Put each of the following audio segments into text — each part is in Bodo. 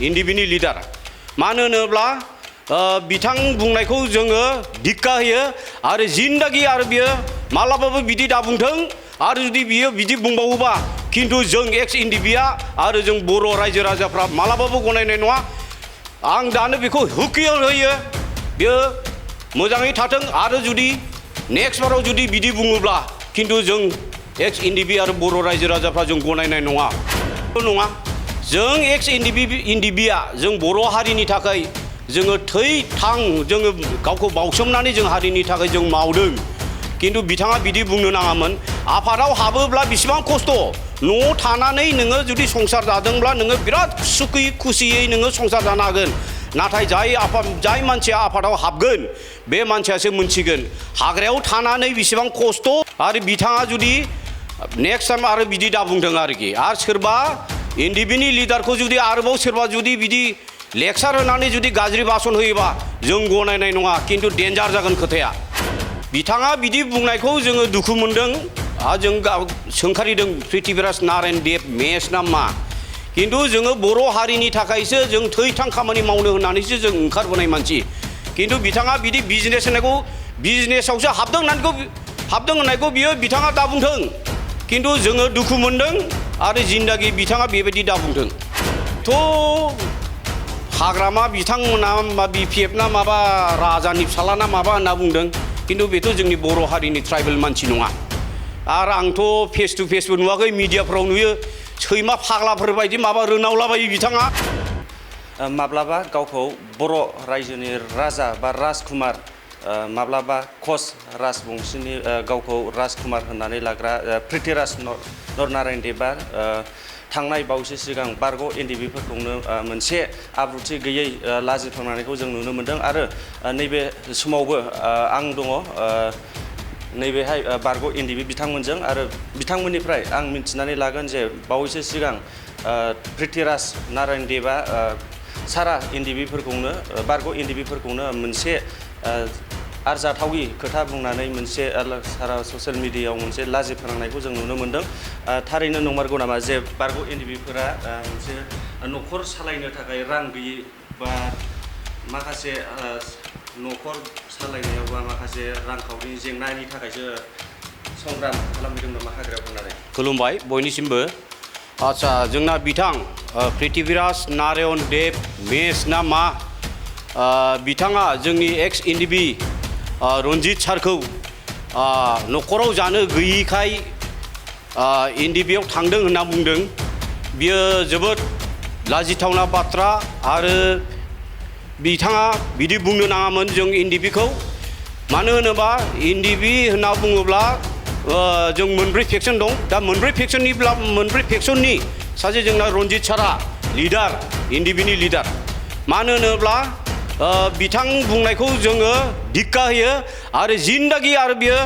एनडिबिनि लिडार मानो होनोब्ला बिथां बुंनायखौ जोङो धिक्कार होयो आरो जिन्दागि आरो बियो मालाबाबो बिदि दाबुंथों आरो जुदि बियो बिदि बुंबावोबा किन्तु जों एक्स एनडिबिआ आरो जों बर' रायजो राजाफ्रा मालाबाबो गनायनाय नङा आं दानो बेखौ हुकियाव होयो बियो मोजाङै थाथों आरो जुदि नेक्स्ट बाराव जुदि बिदि बुङोब्ला किन्तु जों एक्स एनडिबि आरो बर' रायजो राजाफ्रा जों गनायनाय नङा जों एक्स एनडिबिआ जों बर' हारिनि थाखाय जोङो थै थां जोङो गावखौ बावसोमनानै जों हारिनि थाखाय जों मावदों किन्तु बिथाङा बिदि बुंनो नाङामोन आफादाव हाबोब्ला बेसेबां खस्थ' न'आव थानानै नोङो जुदि संसार जादोंब्ला नोङो बिराद सुखुयै खुसियै नोङो संसार जानो हागोन नाथाय जाय मानसिया आफादाव हाबगोन बे मानसियासो मोनथिगोन हाग्रायाव थानानै बेसेबां खस्थ' आरो बिथाङा जुदि नेक्स्ट टाइम आरो बिदि दाबुंथों आरोखि आरो सोरबा एनडिबिनि लिडारखौ जुदि आरोबाव सोरबा जुदि बिदि लेक्सार होनानै जुदि गाज्रि भाषण होयोबा जों गनायनाय नङा किन्तु डेन्जार जागोन खोथाया बिथाङा बिदि बुंनायखौ जोङो दुखु मोनदों आरो जों सोंखारिदों पृथ्वीराज नारायण देब मेस ना मा किन्तु जोङो बर' हारिनि थाखायसो जों थैथां खामानि मावनो होननानैसो जों ओंखारबोनाय मानसि किन्तु बिथाङा बिदि बिजनेस होनायखौ बिजनेसावसो हाबदों होननायखौ बियो बिथाङा दाबुंथों किन्तु जोङो दुखु मोनदों आरो जिन्दागि बिथाङा बेबायदि दाबुंथों थ' हाग्रामा बिथांमोना मा बिपिएफ ना माबा राजानि फिसाला ना माबा होनना बुंदों किन्तु बेथ' जोंनि बर' हारिनि ट्राइबेल मानसि नङा आरो आंथ' फेस टु फेसबो नुवाखै मिडियाफ्राव नुयो सैमा फाग्लाफोर बायदि माबा रोनावलाबायो बिथाङा माब्लाबा गावखौ बर' रायजोनि राजा बा राजकुमार माब्लाबा कच राजबंशीनि गावखौ राजकुमार होननानै लाग्रा पृथ्वीराज नरनारायण देबआ थांनाय बावैसो सिगां बारग' एनडिबिफोरखौनो मोनसे आब्रुथि गैयै लाजि फोनांनायखौ जों नुनो मोन्दों आरो नैबे समावबो आं दङ नैबेहाय बारग' एनडिबि बिथांमोनजों आरो बिथांमोननिफ्राय आं मिन्थिनानै लागोन जे बावैसो सिगां पृथ्वीराज नारायण देबआ सारा एनडिबिफोरखौनो बारग' एनडिबिफोरखौनो मोनसे आरजाथावि खोथा बुंनानै मोनसे सारा ससियेल मिडियायाव मोनसे लाजि फोनांनायखौ जों नुनो मोन्दों थारैनो नंमारगौ नामा जे बारग' एनडिबिफोरा मोनसे न'खर सालायनो थाखाय रां गैयि बा माखासे न'खर सालायनायाव बा माखासे रांखावरिनि जेंनानि थाखायसो संग्राम खालामहैदों नामा हाग्रायाव थांनानै खुलुमबाय बयनिसिमबो आच्चा जोंना बिथां पृथ्वीराज नारायण देब मेस ना मा बिथाङा जोंनि एक्स एनडिबि रन्जित सारखौ न'खराव जानो गैयिखाय एनडिबिआव थांदों होनना बुंदों बियो जोबोद लाजिथावना बाथ्रा आरो बिथाङा बिदि बुंनो नाङामोन जों एनडिबिखौ मानो होनोबा एनडिबि होनना बुङोब्ला जों मोनब्रै फेक्सन दं दा मोनब्रै फेक्सननि सासे जोंना रन्जित सारा लिडार एनडिबिनि लिडार मानो होनोब्ला बिथां बुंनायखौ जोङो धिक्कार होयो आरो जिन्दागि आरो बियो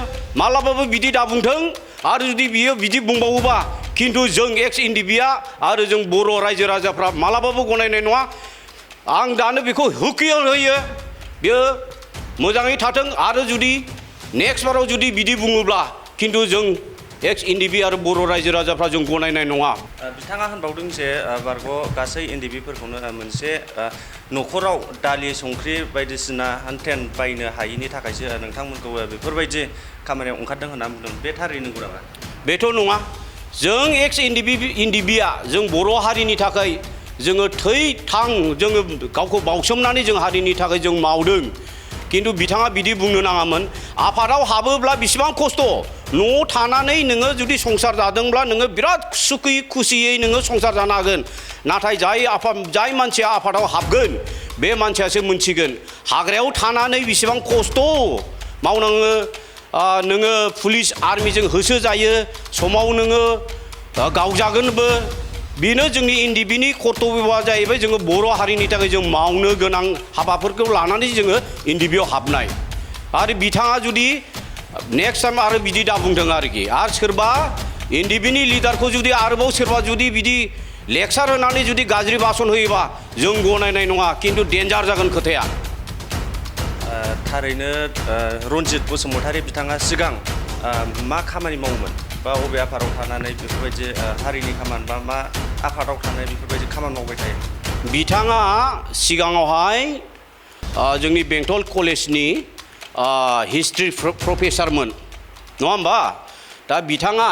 मालाबाबो बिदि दाबुंथों आरो जुदि बियो बिदि बुंबावोबा किन्तु जों एक्स एनडिबिआ आरो जों बर' रायजो राजाफ्रा मालाबाबो गनायनाय नङा आं दानो बेखौ हुकियाव होयो बियो मोजाङै थाथों आरो जुदि नेक्स्ट बाराव जुदि बिदि बुङोब्ला किन्तु जों एक्स एनडिबि आरो बर' रायजो राजाफ्रा जों गनायनाय नङा बिथाङा होनबावदों जे बारग' गासै एनडिबिफोरखौनो मोनसे न'खराव दालि संख्रि बायदिसिना हेनथेन बायनो हायिनि थाखायसो नोंथांमोनखौ बेफोरबायदि खामानियाव ओंखारदों होनना बुंदों बे थारै नंगौ नामा बेथ' नङा जों एक्स एनडिबिआ जों बर' हारिनि थाखाय जोङो थै थां जोङो गावखौ बावसोमनानै जों हारिनि थाखाय जों मावदों किन्तु बिथाङा बिदि बुंनो नाङामोन आफादाव हाबोब्ला बेसेबां खस्थ' न'आव थानानै नोङो जुदि संसार जादोंब्ला नोङो बिराद सुखुयै खुसियै नोङो संसार जानो हागोन नाथाय जाय मानसिया आफादाव हाबगोन बे मानसियासो मोनथिगोन हाग्रायाव थानानै बेसेबां खस्थ' मावनाङो नोङो पुलिस आर्मिजों होसोजायो समाव नोङो गावजागोनबो बेनो जोंनि एनडिबिनि कर्तब्यआ जाहैबाय जोङो बर' हारिनि थाखाय जों मावनो गोनां हाबाफोरखौ लानानै जोङो एनडिबिआव हाबनाय आरो बिथाङा जुदि नेक्स्ट टाइम आरो बिदि दाबुंथों आरोखि आरो सोरबा एनडिबिनि लिडारखौ जुदि आरोबाव सोरबा जुदि बिदि लेक्सार होनानै जुदि गाज्रि भाषण होयोबा जों गनायनाय नङा किन्तु डेन्जार जागोन खोथाया थारैनो रन्जित बसुमतारी बिथाङा सिगां मा खामानि मावोमोन बा अबे आफादाव थानानै बेफोरबायदि हारिनि खामानि बा मा आफादाव थानाय बेफोरबायदि खामानि मावबाय थायो बिथाङा सिगाङावहाय जोंनि बेंटल कलेजनि हिस्ट्रि प्रफेसारमोन नङा होमबा दा बिथाङा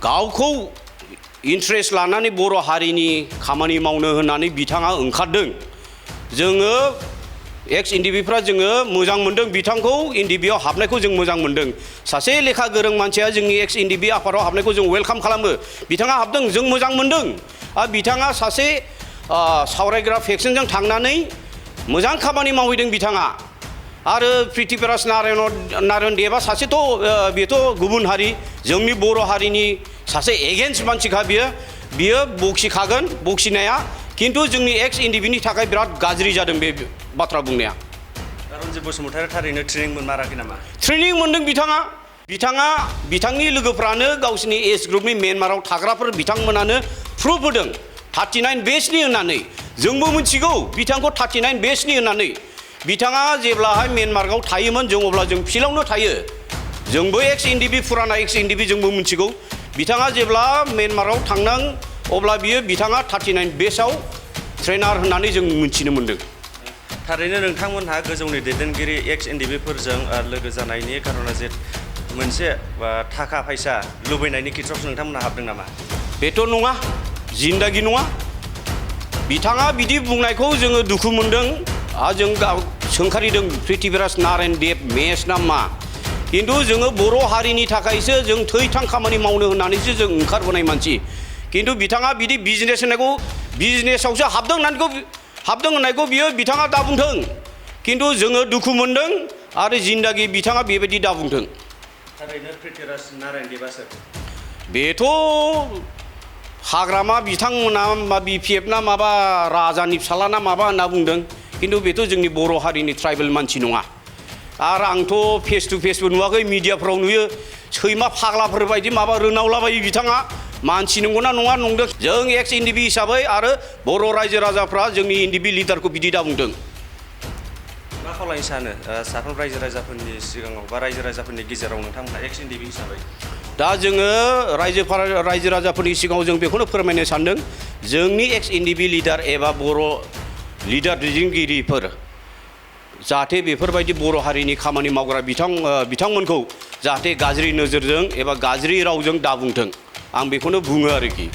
गावखौ इन्ट्रेस्ट लानानै बर' हारिनि खामानि मावनो होननानै बिथाङा ओंखारदों जोङो एक्स एनडिबिफ्रा जोङो मोजां मोनदों बिथांखौ एनडिबिआव हाबनायखौ जों मोजां मोनदों सासे लेखा गोरों मानसिया जोंनि एक्स एनडिबि आफादाव हाबनायखौ जों वेलकाम खालामो बिथाङा हाबदों जों मोजां मोनदों आरो बिथाङा सासे सावरायग्रा फेक्सनजों थांनानै मोजां खामानि मावहैदों बिथाङा आरो प्रिथिबिराज नारायण देबा सासेथ' बेथ' गुबुन हारि जोंनि बर' हारिनि सासे एगेन्स्ट मानसिखा बियो बखिखागोन बखिनाया किन्तु जोंनि एक्स एनडिबिनि थाखाय बिराद गाज्रि जादों बे बाथ्रा बुंनाया रन्जित बसुमतारी थारैनो ट्रेनिं मोनमाराखै नामा ट्रेनिं मोनदों बिथांनि लोगोफ्रानो गावसिनि एज ग्रुपनि म्यानमाराव थाग्राफोर बिथांमोनानो प्रुफ होदों 39 बेचनि होननानै जोंबो मिथिगौ बिथांखौ 39 बेचनि होननानै बिथाङा जेब्लाहाय म्यानमाराव थायोमोन जों अब्ला जों फिल्डआवनो थायो जोंबो एक्स एनडिबि फुराना एक्स एनडिबि जोंबो मिथिगौ बिथाङा जेब्ला म्यानमाराव थांनां अब्ला बिथाङा 39 बेचआव ट्रेनार होननानै जों मिथिनो मोन्दों थारैनो नोंथांमोनहा गोजौनि दैदेनगिरि एक्स एनडिबिफोरजों लोगो जानायनि खार'ना जे मोनसे थाखा फैसा लुबैनायनि खेथ्रआवसो नोंथांमोनहा हाबदों नामा बेथ' नङा जिन्दागि नङा बिथाङा बिदि बुंनायखौ जोङो दुखु मोनदों आरो जों सोंखारिदों प्रिथिबिराज नारायण देब मेस ना मा किन्तु जोङो बर' हारिनि थाखायसो जों थैथां खामानि मावनो होननानैसो जों ओंखारबोनाय मानसि किन्तु बिथाङा बिदि बिजनेस होननायखौ बिजनेसावसो हाबदों होननायखौ बिथाङा दा बुंथों किन्तु जोङो दुखु मोनदों आरो जिन्दागि बिथाङा बेबायदि दा बुंथों थारैनो प्रिथिबिराज नारायण देबा सोर बेथ' हाग्रामा बिथांमोना मा बिपिएफ ना माबा राजानि फिसाला ना माबा होनना बुंदों किन्तु बेथ' जोंनि बर' हारिनि ट्राइबेल मानसि नङा आरो आंथ' फेस टु फेसबो नुवाखै मिडियाफ्राव नुयो सैमा फाग्लाफोर बायदि माबा रोनावलाबायो बिथाङा मानसि नंगौना नङा नंदों जों एक्स एनडिबि हिसाबै आरो बर' रायजो राजाफ्रा जोंनि एनडिबि लिडारखौ बिदि दा बुंदों मा खावलायनो सानो साफ्रोम रायजो राजाफोरनि सिगाङाव बा रायजो राजाफोरनि गेजेराव नोंथांमोनहा एक्स एनडिबि हिसाबै दा जोङो रायजो राजाफोरनि सिगाङाव जों बेखौनो फोरमायनो सानदों जोंनि एक्स एनडिबि लिडार एबा बर' लिडार दैदेनगिरिफोर जाहाथे बेफोरबायदि बर' हारिनि खामानि मावग्रा बिथांमोनखौ जाहाथे गाज्रि नोजोरजों एबा गाज्रि रावजों दाबुंथों आं बेखौनो बुङो आरोखि